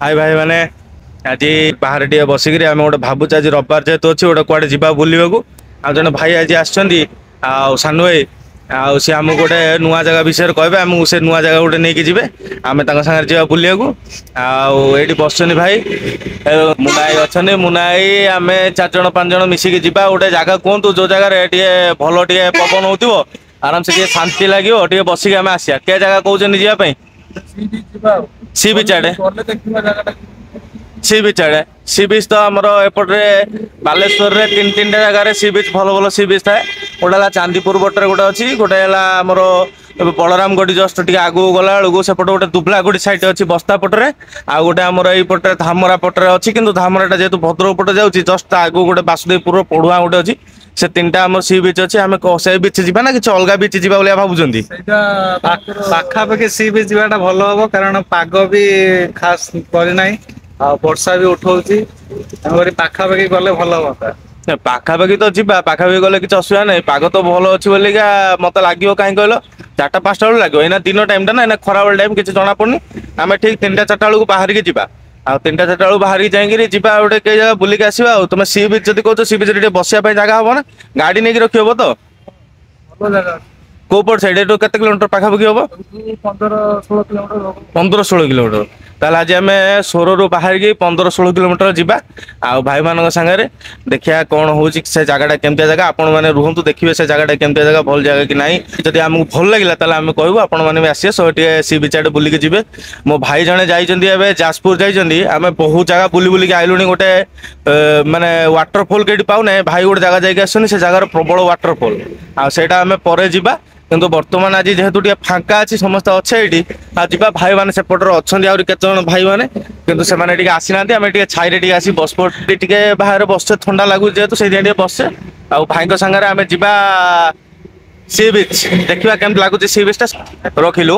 High ଭାଇ ମାନେ, ଆଜି ବାହାରେ ଟିକେ ବସିକିରି ଆମେ ଗୋଟେ ଭାବୁଛୁ, ଆଜି ରବିବାର ଯେହେତୁ ଅଛି, ଗୋଟେ କୁଆଡ଼େ ଯିବା ବୁଲିବାକୁ। ଆଉ ଜଣେ ଭାଇ ଆଜି ଆସିଛନ୍ତି, ଆଉ ସାନୁ ଭାଇ, ଆଉ ସେ ଆମକୁ ଗୋଟେ ନୂଆ ଜାଗା ବିଷୟରେ କହିବେ, ଆମକୁ ସେ ନୂଆ ଜାଗା ଗୋଟେ ନେଇକି ଯିବେ। ଆମେ ତାଙ୍କ ସାଙ୍ଗରେ ଯିବା ବୁଲିବାକୁ। ଆଉ ଏଇଠି ବସିଛନ୍ତି ଭାଇ ମୁନା ଭାଇ ଅଛନ୍ତି। ମୁନା ଭାଇ, ଆମେ ଚାରି ଜଣ ପାଞ୍ଚ ଜଣ ମିଶିକି ଯିବା। ଗୋଟେ ଜାଗା କୁହନ୍ତୁ, ଯୋଉ ଜାଗାରେ ଟିକେ ଭଲ ଟିକେ ପବନ ହଉଥିବ, ଆରାମସେ ଟିକେ ଶାନ୍ତି ଲାଗିବ, ଟିକେ ବସିକି ଆମେ ଆସିବା। କେ ଜାଗା କହୁଛନ୍ତି ଯିବା ପାଇଁ? ସି ବିଚ୍ ଆଡେ। ସି ବିଚ୍ ଆଡେ। ସି ବିଚ୍ ତ ଆମର ଏପଟରେ ବାଲେଶ୍ୱରରେ ତିନି ତିନିଟା ଜାଗାରେ ସି ବିଚ୍, ଭଲ ଭଲ ସି ବିଚ୍ ଥାଏ। ଗୋଟେ ହେଲା ଚାନ୍ଦିପୁର ପଟରେ ଗୋଟେ ଅଛି, ଗୋଟେ ହେଲା ଆମର ବଳରାମଗଡ଼ି ଜଷ୍ଟ ଟିକେ ଆଗକୁ ଗଲା ବେଳକୁ ସେପଟେ ଗୋଟେ ଦୁବଲାଗୁଡ଼ି ସାଇଡ୍ ଅଛି ବସ୍ତା ପଟରେ, ଆଉ ଗୋଟେ ଆମର ଏଇପଟରେ ଧାମରା ପଟରେ ଅଛି। କିନ୍ତୁ ଧାମରାଟା ଯେହେତୁ ଭଦ୍ରକ ପଟେ ଯାଉଛି, ଜଷ୍ଟ ତା ଆଗକୁ ଗୋଟେ ବାସୁଦେବପୁର ପଢୁଆ ଗୋଟେ ଅଛି। ସେ ତିନିଟା ଆମର ସି ବିଚ୍ ଅଛି। ଆମେ ସେଇ ବିଚ୍ ଯିବା ନା କିଛି ଅଲଗା ବିଚ୍ ଯିବା ବୋଲି ଭାବୁଛନ୍ତି? ପାଖାପାଖି ସି ବିଚ୍ ଯିବାଟା ଭଲ ହବ, କାରଣ ପାଗ ବି ଖାସ କରିନାହିଁ ଆଉ ବର୍ଷା ବି ଉଠଉଛି, ତେଣୁକରି ପାଖାପାଖି ଗଲେ ଭଲ ହୁଅନ୍ତା। ପାଖାପାଖି ତ ଯିବା, ପାଖାପାଖି ଗଲେ କିଛି ଅସୁବିଧା ନାହିଁ। ପାଗ ତ ଭଲ ଅଛି ବୋଲିକା ମତେ ଲାଗିବ। କାହିଁ କହିଲ, 4ଟା 5ଟା ବେଳକୁ ଲାଗିବ। ଏଇନା ଦିନ ଟାଇମଟା ନା, ଏଇନା ଖରାବେଳ ଟାଇମ, କିଛି ଜଣା ପଡୁନି। ଆମେ ଠିକ 3ଟା 4ଟା ବେଳକୁ ବାହାରିକି ଯିବା, ଆଉ 3ଟା 4ଟା ବେଳକୁ ବାହାରିକି ଯାଇକିରି ଯିବା, ଗୋଟେ କେଇ ଜାଗା ବୁଲିକି ଆସିବା। ଆଉ ତମେ ସି ବିଚ୍ ଯଦି କହୁଛ, ସି ବିଚ୍ ରେ ଟିକେ ବସିବା ପାଇଁ ଜାଗା ହବ ନା? ଗାଡି ନେଇକି ରଖି ହବ ତ? କୋଉ ପଟ ସାଇଡ୍? ଏଠୁ କେତେ କିଲୋମିଟର ପାଖାପାଖି ହବ? 15 16 କିଲୋମିଟର। 15 16 କିଲୋମିଟର। ତାହେଲେ ଆଜି ଆମେ ସୋରରୁ ବାହାରିକି 15 16 କିଲୋମିଟର ଯିବା, ଆଉ ଭାଇମାନଙ୍କ ସାଙ୍ଗରେ ଦେଖିବା କ'ଣ ହଉଛି, ସେ ଜାଗାଟା କେମିତିଆ ଜାଗା। ଆପଣମାନେ ରୁହନ୍ତୁ, ଦେଖିବେ ସେ ଜାଗାଟା କେମିତିଆ ଜାଗା, ଭଲ ଜାଗା କି ନାହିଁ। ଯଦି ଆମକୁ ଭଲ ଲାଗିଲା, ତାହେଲେ ଆମେ କହିବୁ, ଆପଣମାନେ ବି ଆସିବେ, ସବୁ ଟିକେ ସି ବିଚ୍ ଆଡ଼େ ବୁଲିକି ଯିବେ। ମୋ ଭାଇ ଜଣେ ଯାଇଛନ୍ତି, ଏବେ ଯାଜପୁର ଯାଇଛନ୍ତି। ଆମେ ବହୁତ ଜାଗା ବୁଲି ବୁଲିକି ଆଇଲୁଣି, ଗୋଟେ ମାନେ ୱାଟରଫଲ୍ କେଠି ପାଉନେ। ଭାଇ ଗୋଟେ ଜାଗା ଯାଇକି ଆସିଛନ୍ତି, ସେ ଜାଗାର ପ୍ରବଳ ୱାଟରଫଲ୍, ଆଉ ସେଇଟା ଆମେ ପରେ ଯିବା। କିନ୍ତୁ ବର୍ତ୍ତମାନ ଆଜି ଯେହେତୁ ଟିକେ ଫାଙ୍କା ଅଛି, ସମସ୍ତେ ଅଛେ ଏଇଠି, ଆଉ ଯିବା। ଭାଇମାନେ ସେପଟରେ ଅଛନ୍ତି, ଆହୁରି କେତେ ଜଣ ଭାଇମାନେ, କିନ୍ତୁ ସେମାନେ ଟିକେ ଆସିନାହାନ୍ତି। ଆମେ ଟିକେ ଛାଇରେ ଟିକେ ଆସି ବସପୋ, ଟିକେ ବାହାରେ ବସଛେ, ଥଣ୍ଡା ଲାଗୁଛି ଯେହେତୁ ସେଇଥିପାଇଁ ଟିକେ ବସଛେ। ଆଉ ଭାଇଙ୍କ ସାଙ୍ଗରେ ଆମେ ଯିବା ସି ବିଚ୍, ଦେଖିବା କେମିତି ଲାଗୁଛି ସି ବିଚ୍ ଟା। ରଖିଲୁ।